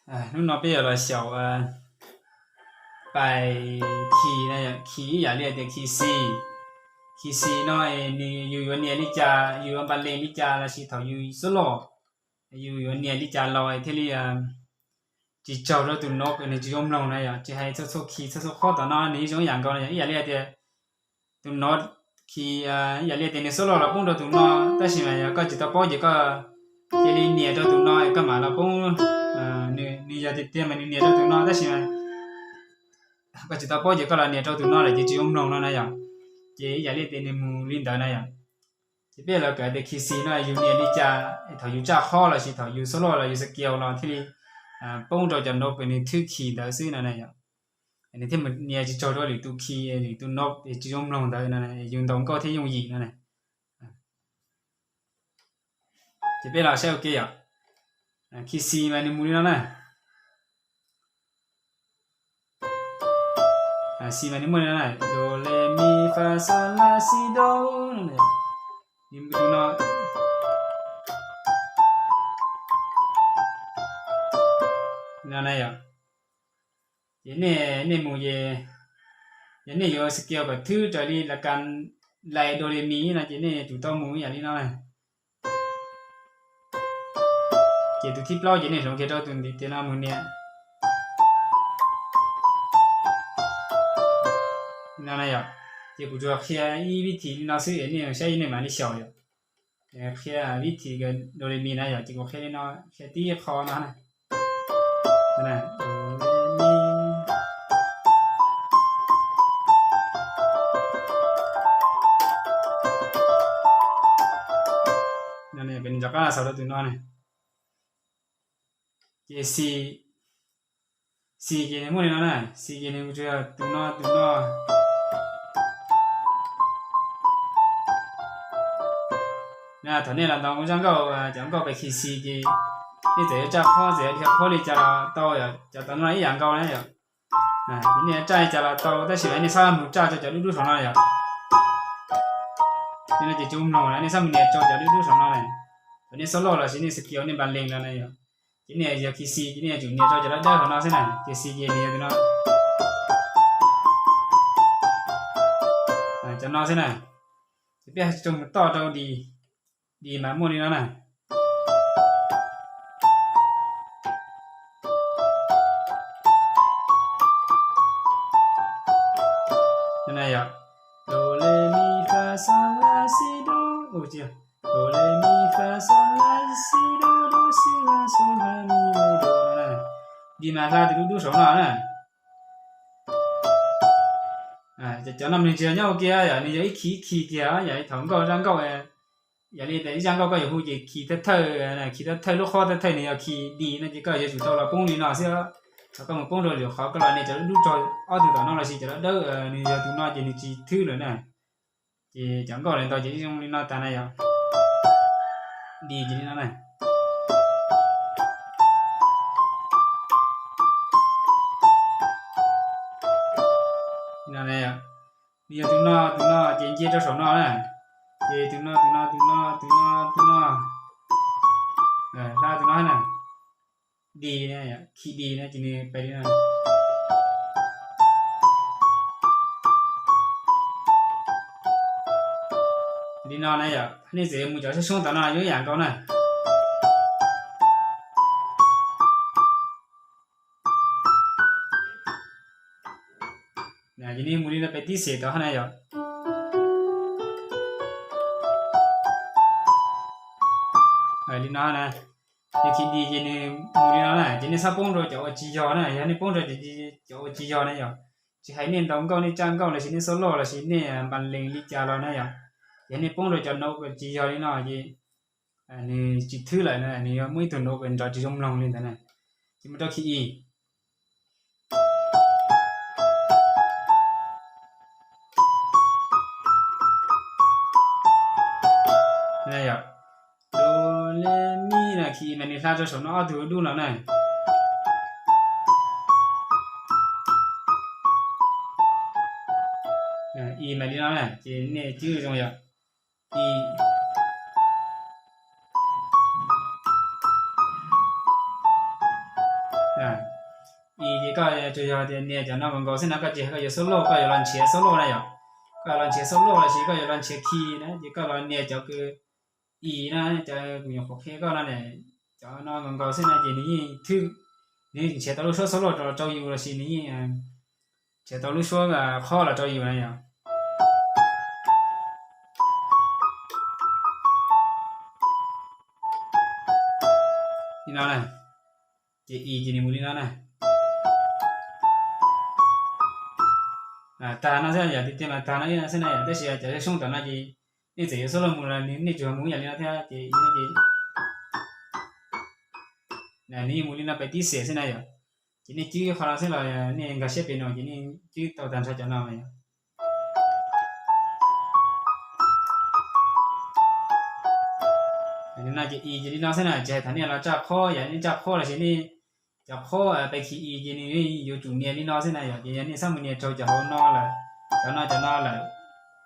Hnub no peb yuav los xyaum pais khi na, khi ib yam li tias khi xi. Khi xi no nws yus yuav nias li cas, yus yuav npas lees li cas los sis thaum yus xub loj, yus yuav nias li cas los thiaj li tsis tsaug rau tus no, nws tsis zoo mloog na yom. Tsis hais txhua txhua khi txhua txhua qhov tom no nws yeej zoo ib yam nkaus na yom. Ib yam li tias tus no khi, ib yam li tias nws xub loj los poob rau tus no, tab sis mas yog koj tsis tau paub ces koj cia li nias rau tus no koj mam los poob, nws yog tiag tiag mas nws nias rau tus no tab sis mas koj tsis tau paub ces koj los nias rau tus no lawm ces tsis zoo mloog no na yom. Ces ib yam li tias nws mus li ntawd na yom. Ces peb los kawm tias khi xi no yus nias li cas thaum yus tsaj qhob los sis thaum yus xub loj los yus xas kias los thiaj li poob rau cov no nws thwb khi ntawd xwb no na yom. Nws thiaj mus nias tsis tsaug rau lwm tus khi, lwm tus no tsis zoo mloog ntawd no, yus ntaus nkauj thiaj yooj yim no na. Ces peb los saib ua ke yom. Khi xi mas nws mus li no na. Xi mas nws muaj li no na, do re mi fa sol la si do. Nws mus li no, no na yom. Ces nej mus ces yog nej yuav xas kias kom thwb raws li las kas lais do re mi no ces nej tsum tau mus ib yam li no na. Ces tus thib plaub ces nej hloov kiag rau tus ntiv tias no mus nias. No na yom, ces kuv tsuas qhia ib vib thim li no xwb es nej saib nej mam li xyaum yom. Qhia vib thim do re mi na yom, ces kuv qhia li no, qhia tib qho no na. Peb rov qab xaus rau tus no na. Ces xi, xi ces nws muaj li no na, xi ces nws tsuas yog tus no tus no. Thaum nej los ntaus zaj nkauj, cov nkauj pes khi xi ces nej txawm yuav tsaj qhob txawm yuav dhia qhob li cas los tau, cov tom no ib yam nkaus na yom. Ces nej yuav tsaj li cas los tau tab sis mas nej txhob mus tsaj rau cov dub dub saum no yom. Ces no ces tsis mloog na, nej txhob mus nias rau cov dub dub saum no na. Thaum nej xub loj los sis nej xas kias nej npas lees los na yom. Ces nej yog khi xi ces nej yuav tsum nias rau cov dawb dawb hauv no xwb na, ces xi ces nws yog tus no. Cov no xwb na. Ces peb tso mus toj rau di, di mas muaj li no na. Yog do re mi fa sol la si do, do re mi fa sol la si do do si la sol la mi do. Di mas hla tus dub dub saum no na. Cov no nws tsis yog nyob ua ke yom, nws yog ib khi ib khi kiag yom, thaum nkauj zaj nkauj, yog li tias ib zaj nkauj koj yuav hu ces khi thawj thawj, khi thawj thawj lub qhob thawj thawj nws yog khi di no ces koj yuav tsum tau los poob li no xwb. Thaum koj mus poob rau lwm qhov koj los nias cov dub rau ob tug tom no los sis cov dawb dawb, nws yog tus no ces nws tsis thwb lawm na. Ces cov nkauj lawv ntaus ces zoo li no tas na yom. Di ces li no na. Nws yog tus no tus no ces nce rau saum no na. Ces tus no tus no tus no tus no tus no, hla tus no na. Di, khi di na ces nws pais li no. Li no na yom, nej txawm mus cov sab soob tom no zoo ib yam nkaus na. Ces nej mus li no pais tib xes tod na yom. Li no na, ces khi di ces nws mus li no na, ces nej txhob poob rau cov uas tsis yog na, yog nej poob rau cov uas tsis yog na yom. Tsis hais nej ntaus nkauj nej tsaj nkauj los sis nej xub loj los sis nej npas lees li cas los na yom, yog nej poob rau cov no uas tsis yog li no ces nws tsis thwb lawm na, nws yuav muaj ib tug no uas nrov tsis zoo mloog li ntawd na. Ces mus rau khi i. Do, re, mi na, khi i mas nws hla rau saum no ob tug dub no na. I mas li no na, ces nej twb zoo yom. I. E ces koj tsuas yog tias nias cov no nkaus nkaus xwb na, koj tsis hais koj yuav solo, koj yuav los nrhiav solo na yom. Koj yuav los nrhiav solo lossis koj yuav los nrhiav key na ces koj los nias cov kws E na, cov kuv nyuam qhuav qhia koj no ne, cov no nkaus nkaus xwb na ces nws yeej thwj, nws yeej nrhiav tau lub suab solo los rau yus lossis nws yeej nrhiav tau lub suab qhob los rau yus na yom. Li no na, ces E ces nws mus li no na. Tag no xwb yom, tiag tiag mas tag no ib no xwb na yom, tab sis cov zoo tom no ces nej txawm yuav solo mus los nej tsuas mus ib yam li no thiab ces E no ces nws yeej mus li no pem tib xes xwb na yom. Ces nej cwb qhov no xwb los nej nkag siab pem no ces nej cwb tau tag nrho cov no yom. Li no ces E ces li no xwb na, tsis hais thaum nej los tsaj qhob, yog nej tsaj qhob lossis nej cov qhob pem key E ces nws yuav tsum nias li no xwb na yom. Ces yog nej xab mus nias raug cov hauv no lawm, cov no cov no lawm,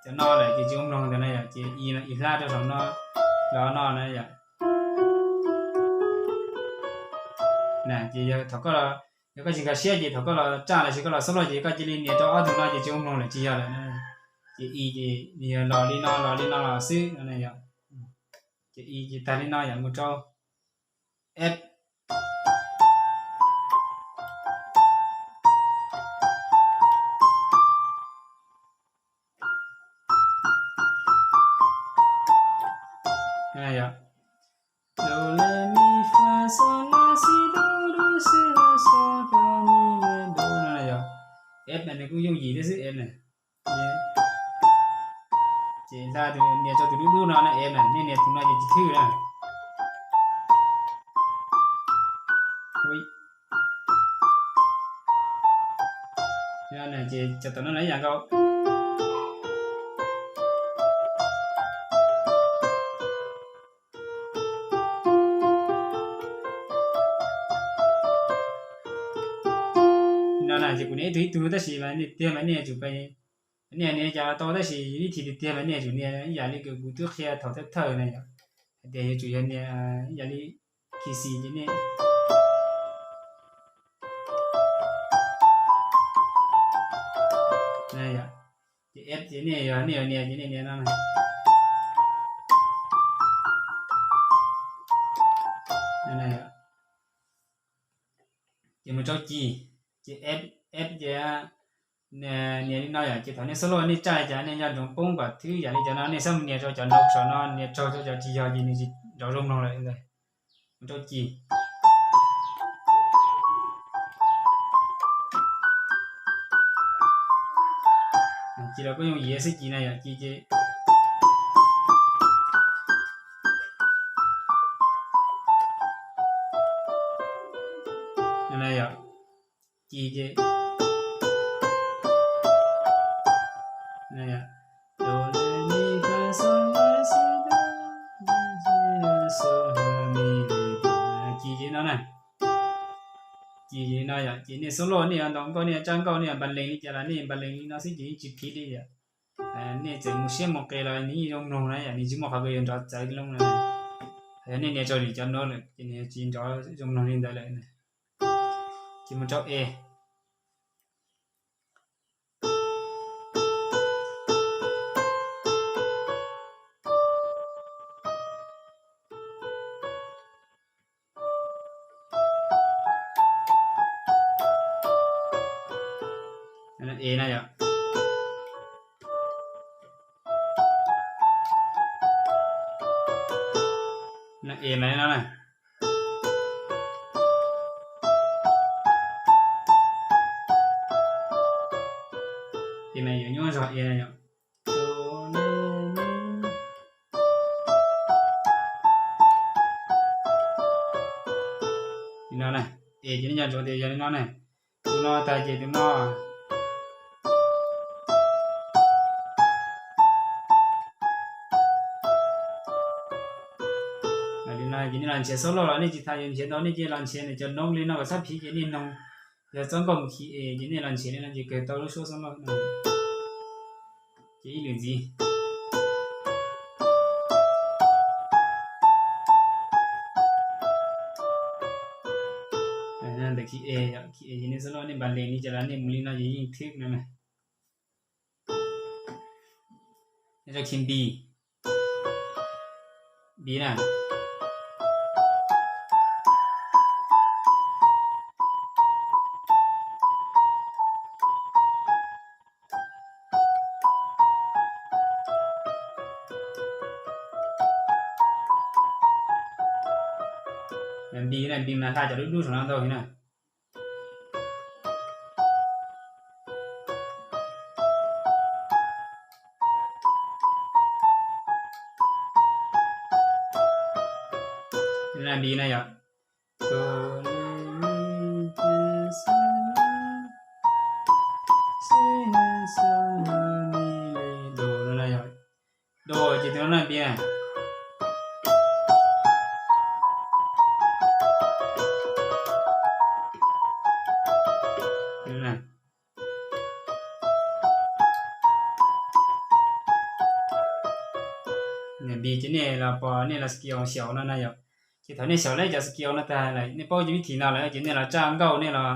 cov no lawm ces tsis ua mloog ntawd na yom. Ces E mas E hlab rau saum no, los no na yom. Ces yog thaum koj, yog koj tsis nkag siab ces thaum koj los tsaj lossis koj los solo ces koj cia li nias rau ob tug no ces tsis ua mloog lawm tsis yog lawm. Ces E ces nws yog los li no los li no los xwb no na yom. Ces E ces tag li no yom, mus rau F. Do, re, mi, fa, sol, la, si, do, re, si, la, sol, fa, mi, re, do no na yom. F na nws kuj yooj yim thiab xwb F na. Ces hla tus nias rau tus dub dub no na, F na, nej nias tus no ces tsis thwj na. Ces cov tom no na ib yam nkaus. No na ces kuv nias ib tug ib tug tab sis mas tiag mas nej yuav tsum, nej nias cas tau tab sis vib thib tiag tiag mas nej yuav tsum nias ib yam li kuv twb qhia thaum thawj thawj na yom. Hais tias yuav tsum yog nias ib yam li key C ces nej Ces F ces nej yog nej yuav nias ces nej nias no. Ces mus rau G, ces F, F ces nias li no yom, ces thaum nej solo nej tsaj li cas nej nco ntsoov poob kom thwb yam li cov no, nej xab mus nias rau cov nraud saum no, nias raug rau cov tsis yog ces nws tsis nrov zoo mloog lawm ntag. Mus rau G. G los kuj yooj yim xwb, G na yom, G ces G ces G ces no na. G ces no yom, ces nej solo nej yuav ntaus nkauj nej yuav tsaj nkauj nej yuav npas lees li cas los nej npas lees li no xwb ces yeej tsis phiv li yom. Nej txawm mus siab mus qis los nws yeej zoo mloog na yom, nws tsis muaj qhov kws yuav nrov txawv loo na. Yog nej nias raug li cov no lawm ces nws tsis nrov zoo mloog li ntawd lawm. Ces mus rau E. E na yom. E mas no na. E mas yuav nyuaj zog E na yom. Li no na, E ces nej nco ntsoov tias yog li no na. Tus no tag ces tus no. Li no ces nej los nrhiav solo los nej tsis tas yuav nrhiav tau nej ces los nrhiav nws cov note li no kom sab phiv ces nej noog. Yog txoj nkauj mus khi E ces nej los nrhiav li no ces kawg tau lub suab solo no. Ces ib lwm ntxiv. Key A, key A ces nej xub loj nej npas lees li cas los nej mus li no ces yeej thwb no na. Rau key B, B na. B na, B mas hla cov dub dub saum no ntau heev na. B na yom. Do ces tus no na B na. B ces nej los pom nej los scale xyaum no na yom. Ces thaum nej xyaum lawm cov scale no tag lawm nej paub cov vib thim no lawm ces nej los tsaj nkauj nej los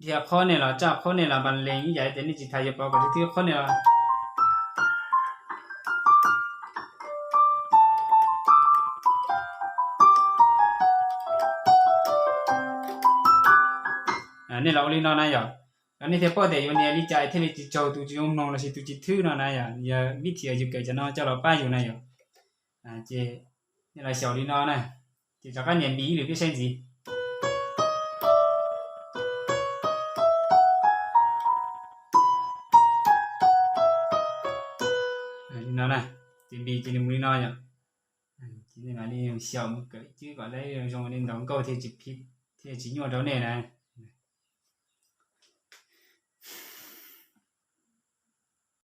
dhia qhob nej los tsaj qhob nej los npas lees ib yam li tias nej tsis tas yuav pov kom thwb qhob nej los nej los ua li no na yom. Los nej thiaj paub tias yuav nias li cas thiaj li tsis raug tus tsis zoo mloog lossis tus tsis thwb no na yom. Yog vib thim yus kawm cov no coj los pab yus na yom. Ces nej los xyaum li no na, ces rov qab nias B ib lwm peb saib ntxiv. Li no na, ces B ces nws mus li no yom. Ces nej mam li xyaum mus kawm cwb kom lawv zoo li ntaus nkauj thiaj tsis phim, thiaj tsis nyuaj rau nej na.